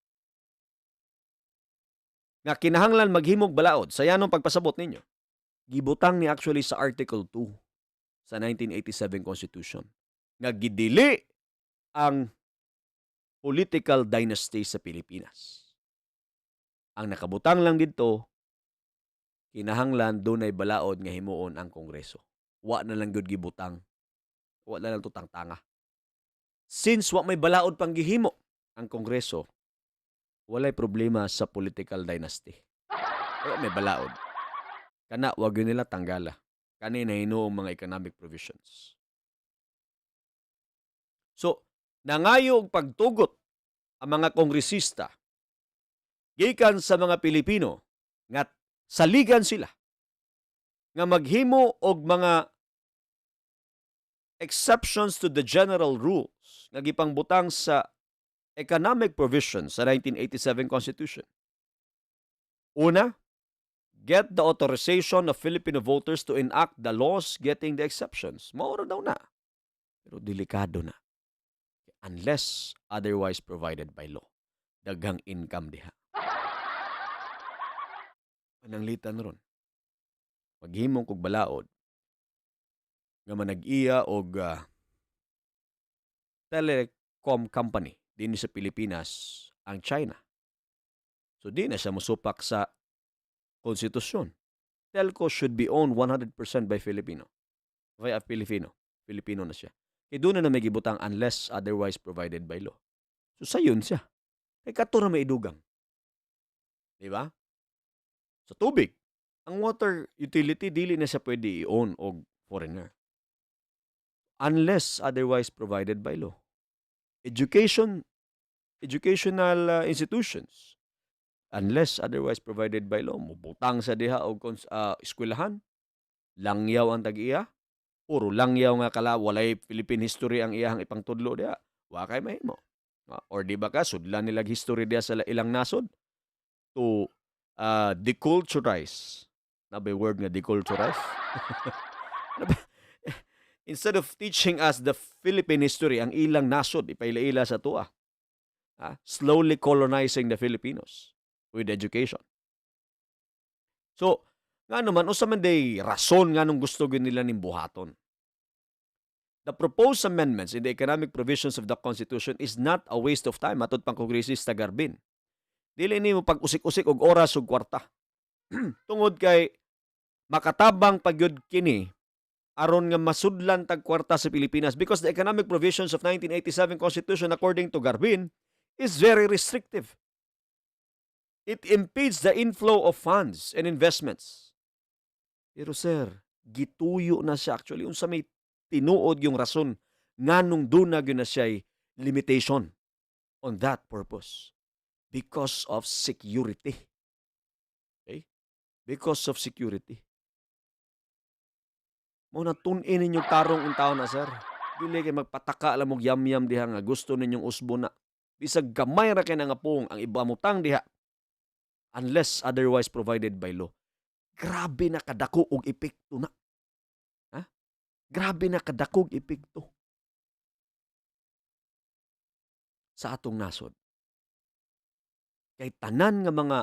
nga kinahanglan maghimog balaod sa yanong pagpasabot ninyo. Gibutang ni actually sa Article 2 sa 1987 Constitution nga gidili ang political dynasty sa Pilipinas. Ang nakabutang lang didto, kinahanglan dunay balaod nga himuon ang Kongreso. Wa na lang gyud gibutang. Wa na lang tutang tanga. Since wa may balaod pang gihimo ang Kongreso, walay problema sa political dynasty. Wa may balaod. Kana wag yun nila tanggala. Kani na hinuong mga economic provisions. So, nangayo og pagtugot ang mga kongresista gikan sa mga Pilipino nga saligan sila nga maghimo og mga exceptions to the general rules nga gipangbutang sa economic provisions sa 1987 Constitution. Una, get the authorization of Filipino voters to enact the laws getting the exceptions. Maura daw na. Pero delikado na. "Unless otherwise provided by law." Daghang income diha. Pananglitan ron, maghimong kog balaod nga manag-iya og telecom company dinhi sa Pilipinas ang China. So di na siya mosupak sa konstitusyon. Telco should be owned 100% by Filipino. By a Filipino. Filipino na siya. Kay doon na may gibutang "unless otherwise provided by law." So sayon siya. Kay kato na may idugang. Di ba? Sa tubig. Ang water utility dili na siya pwede i-own og foreigner unless otherwise provided by law. Educational institutions, unless otherwise provided by law, mubutang sa diha og eskwelahan, langyaw ang tag-iya, puro langyaw nga kala, walay Philippine history ang iyahang ipangtudlo diha, wa kay mahimo. Or di ba ka sudlan nilag history diha sa ilang nasod to deculturize. Naa bay word nga deculturize? Ano ba? Instead of teaching us the Philippine history, ang ilang nasod ipaila-ila sa atoa. Slowly colonizing the Filipinos with education. So, nga naman, unsa man day rason nga nung gusto gyud nila ning buhaton? The proposed amendments in the economic provisions of the Constitution is not a waste of time, matod pang Kongresista Garbin. Dili nimo pag-usik-usik og oras ug kwarta. Tungod kay makatabang pagyud kini aron nga masudlan tag kwarta sa Pilipinas because the economic provisions of 1987 Constitution, according to Garbin, is very restrictive. It impedes the inflow of funds and investments. Pero sir, gituyo na siya actually unsa may tinuod yung rason nganong duna gyud na siya limitation on that purpose. Because of security. Okay? Because of security. Mao na tun-in ninyo tarong untaon na, sir. Dili kay magpataka lang og yam-yam diha nga gusto ninyong usbo na. Bisag gamay ra kay na nga pung ang ibamutang diha, unless otherwise provided by law. Grabe na kadako og epekto na. Ha? Grabe na kadako og epekto sa atong nasod. Kay tanan nga mga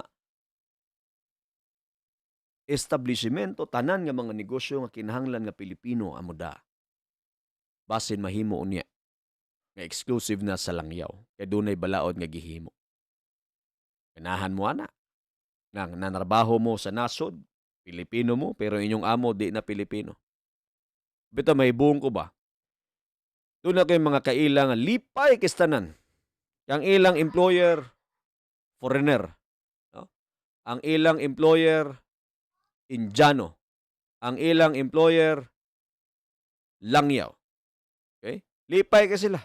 establishmento, tanan nga mga negosyo nga kinahanglan nga Pilipino amo da. Basin mahimo unya nga exclusive na sa langyaw kay dunay balaod nga gihimo. Ganahan mo ana nga nanarbaho mo sa nasod, Pilipino mo pero inyong amo di na Pilipino. Bitaw may buong ko ba? Doon na kayong mga kaila nga lipay kistanan. Ang ilang employer, foreigner. No? Ang ilang employer, Indiano. Ang ilang employer, langyaw. Okay? Lipay ka sila.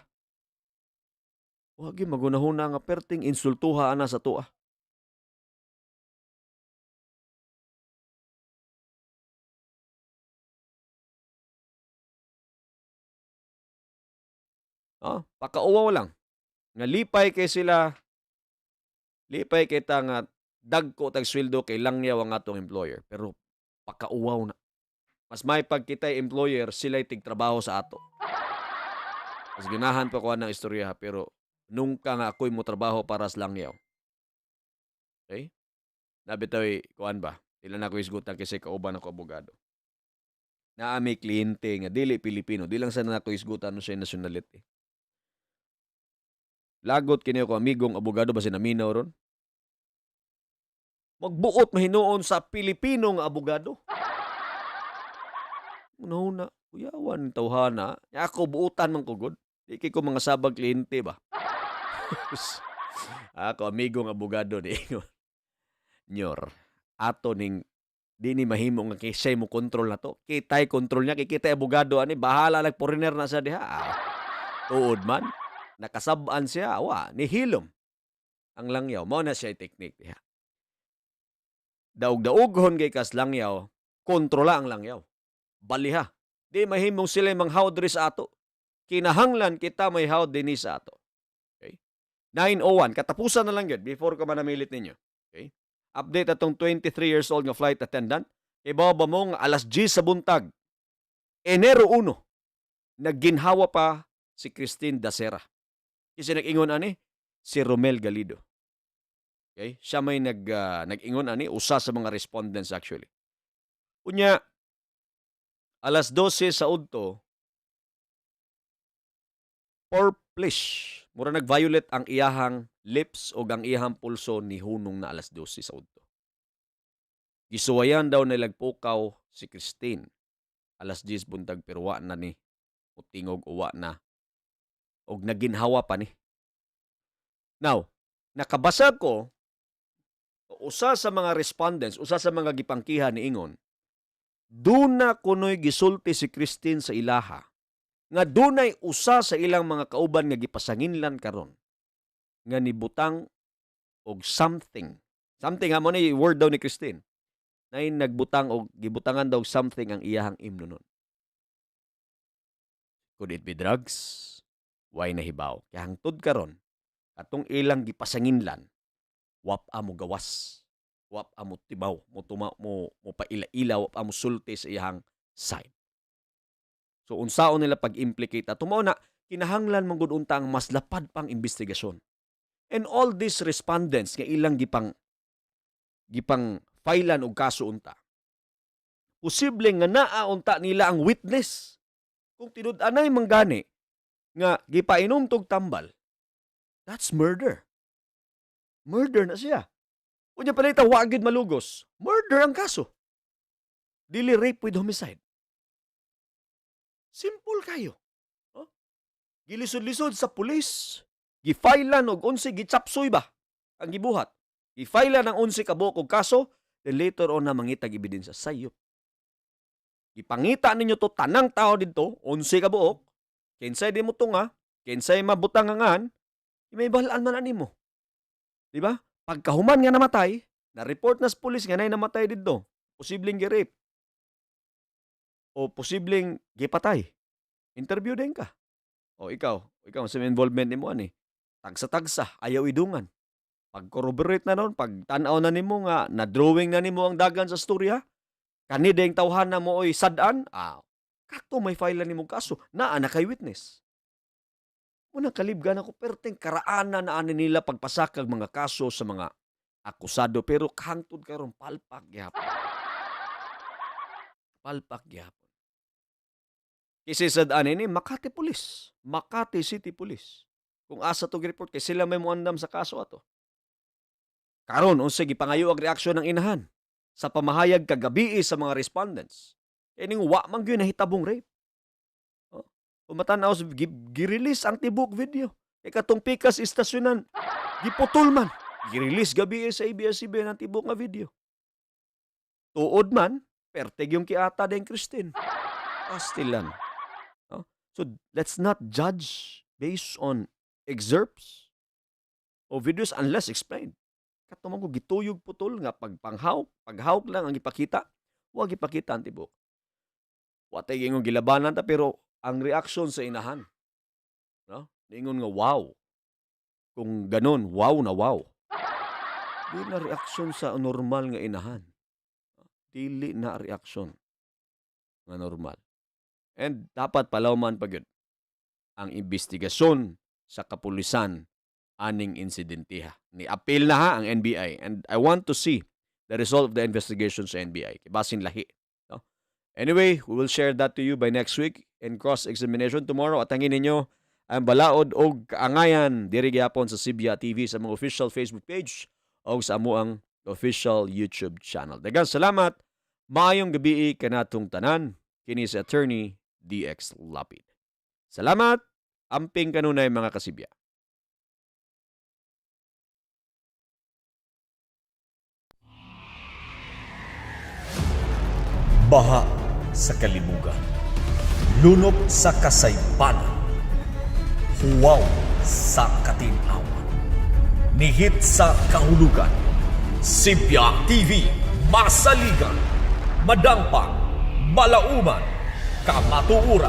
Wag gyud magunahuna nga perting insultuha ana sa atoa. No? Pakauwaw lang. Nga lipay kay sila, lipay kay ta nga dagko tag sweldo kay langyaw ang atong employer. Pero pakauwaw na. Mas may pagkitay employer, sila'y tigtrabaho sa ato. Mas ganahan pa ko ng istorya, pero nungka nga ako'y mo trabaho para sa langyaw. Okay? Nabitoy, kuan ba? Ila na ko isgutan kasi kauban ako abogado. Naa may kliyente nga dili Pilipino, di lang sana nako isgutan no siya nationality. Lagot kini ako amigong abogado ba sinaminaw ron? Magbuot mahinuon sa Pilipino nga abogado. Una-una, kuyawan tawhana. Ako buutan man kugod. Di kay ko mga sabag kliyente ba. Ako amigong abogado ni ingon. Nyor, ato ning di ni mahimo nga kay siya mo kontrol na to. Kitay kontrol niya, kay kitay abogado ani bahala lag foreigner na sa diha. Tuod man, nakasab-an siya, wa nihilom ang langyaw. Mao na siya technique diha. Daog-daoghon kay kas langyaw, kontrola ang langyaw. Baliha. Di mahimong sila manghawd diri sa ato. Kinahanglan kita may hawd dinhi sa ato. Okay? 9:01, katapusan na lang yun before ko manamilit ninyo. Okay? Update atong 23 years old nga flight attendant. Ibaw ba mo nga alas 10 sa buntag, Enero 1, nagginhawa pa si Christine Dacera. Kasi nag-ingon ani, si Romel Galido. Okay? Siya may nag-ingon ani, usa sa mga respondents actually. Unya, alas 12 sa udto, purplish. Mura nag-violet ang iyahang lips o ang iyahang pulso ni hunong na alas 12 sa udto. Gisuwayan daw nilagpukaw si Christine. Alas 10 buntag pero wa na ni. Mutingog uwa na. Og naginhawa pa ni. Now, nakabasa ko Usa sa mga respondents, usa sa mga gipangkiha niingon, duna kuno'y gisulti si Christine sa ilaha nga dunay usa sa ilang mga kauban nga gipasanginlan karon nga nibutang og something. Something ha, mo ni word daw ni Christine. Nay nagbutang og gibutangan daw og something ang iyahang imnonon. Could it be drugs? Way nahibaw? Kaya hangtod karon, katong ilang gipasanginlan, wa pa mo gawas. Wa pa mo tibaw, mo tuma, mo paila-ila, wa pa mo sulti sa iyahang side. So unsaon nila pag-implicate ato, mao na kinahanglan man gud unta ang mas lapad pang investigasyon. And all these respondents nga ilang gipang filean og kaso unta, posible nga naa unta nila ang witness. Kung tinud-anay man gani nga gipainom tog tambal, that's murder. Murder na siya. Unya palita wa gyud malugos. Murder ang kaso. Dili rape with homicide. Simple kayo. Oh? Gilisod-lisod sa pulis. Gifilean og 11, gichapsoy ba ang gibuhat. Gifilean ang 11 ka buok og kaso, then later on na mangitag ebidensya sayop. Gipangita ninyo to tanang tao didto, 11 ka buok. Kinsay di mo tunga, kinsay mabutangangan, may balaan man ani mo. Di ba? Pagkahuman nga namatay, na-report na sa pulis nga nay namatay didto. Posibleng gi-rape. O posibleng gipatay. Interview din ka. O ikaw sa involvement nimo ani. Tagsa-tagsa, ayaw idungan. Pag corroborate na nun, pag tan-aw na nimo nga na-drawing na nimo ang dagan sa storya, kani ding tawhana mo oy sad-an, kato may file na nimo kaso, naa na kay witness. Unang kalibgan ako, perteng karaanan na ani nila pagpasakag mga kaso sa mga akusado, pero kahangtod karon palpak gihapon. Palpak gihapon. Kasi sad ani ni Makati Police, Makati City Police. Kung asa to report kay sila may muandam sa kaso ato. Karon unsa gipangayo ang reaksyon ng inahan sa pamahayag kagabii sa mga respondents. Kining wa man gyud nahitabong rape. Oh, kung matanaw gi-release ang tibok video. Kay katong pikas istasyonan giputol man. Gi-release gabi sa ABS-CBN ang tibok nga video. Tuod man, perteg yung kiata din Christine. Pastilan. No? So let's not judge based on excerpts o videos unless explained. Kato man ko gituyog putol nga pagpanghawk, paghawk lang ang ipakita, wa gipakita ang tibok. Wa tay ingon gilabanan ta, pero ang reaksyon sa inahan, no? Ningon nga wow. Kung ganon, wow na wow. Di na reaksyon sa normal nga inahan. Dili na reaksyon nga normal. And dapat palawman pa gyud ang investigasyon sa kapulisan aning insidente ha. Ni-appeal na ha ang NBI and I want to see the result of the investigation sa NBI. Kay basin lahi. No? Anyway, we will share that to you by next week in cross-examination tomorrow. At hangin ninyo ang balaod og kaangayan diri gyapon sa Sibya TV sa mga official Facebook page o sa amuang official YouTube channel. Daghang salamat. Maayong gabii kanatong tanan. Kini si Attorney DX Lapid. Salamat. Amping kanunay, mga kasibya. Baha sa kalibugan. Lunop sa kasaypanan. Huwaw sa katinawan. Nihit sa kahulugan. Sibya TV, masaligan, madangpang, malauman, kamatuuran.